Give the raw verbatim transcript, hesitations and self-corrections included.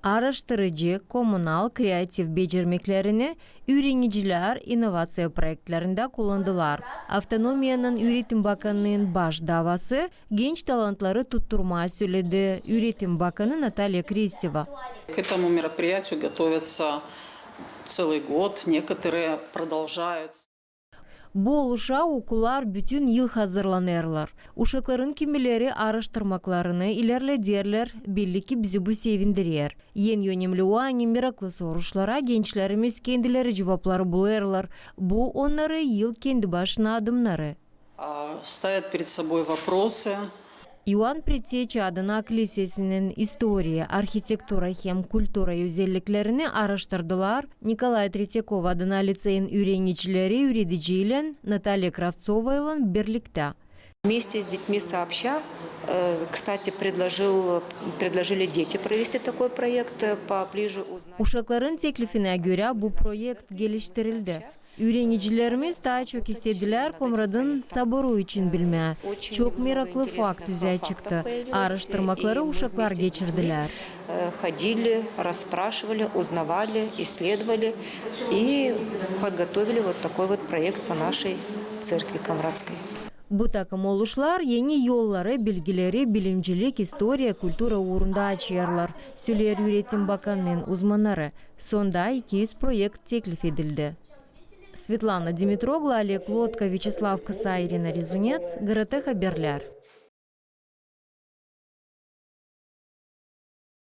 Aaraştırıcı, kommunal, kreativ becermeklerini üürenicilär innovaţiya proektlerindä kullandılar. Avtonomiyanın üüretim bakanının baş davası genç talantları tutturmaa, söledi üüretim bakanı Natalya Kristeva. К этому мероприятию готовятся целый год, некоторые продолжают. Bu oluşa okullar bütün yıl hazırlanêrlar. Uşakların kimileri aaraştırmaklarını ilerlederlär, belli ki bizi bu sevindirer. En önemli o, ani meraklı soruşlara gençlerimiz kendileri cuvapları bulêrlar. Bu onnarı yıl kendi başına adımnarı. А, ставят перед собой вопросы. İoan Preteçi adına aklisesinin istoriya, arhitektura hem kultura özelliklerini aaraştırdılar. Nikolay Tretyakov adına liţeyin üürenicileri üürediciylän Natalya Kravtsovaylan birliktä. Вместе с детьми сообща, э, кстати, предложил, предложили дети провести такой проект, э, поближе узнать. Uşakların teklifinä görä bu proekt geliştirildi. Üürenicilerimiz taa çok istedilär Komradın soboru için bilmää. Çok meraklı fakt üzä çıktı. Aaraştırmakları uşaklar geçirdilär. Э, ходили, расспрашивали, узнавали, исследовали и подготовили вот такой вот проект по нашей церкви Камрадской. Bu takım oluşlar eni yolları, bilgileri bilimcilik, istoriya, kultura uurunda açêrlar, söleer üüretim bakanının uzmannarı. Sonda iki üz proekt teklif edildi. Svetlana Dimitroglu, Oleg Lotka, Vyaçeslav Kısa, İrina Rezunets, GRT Haberlär.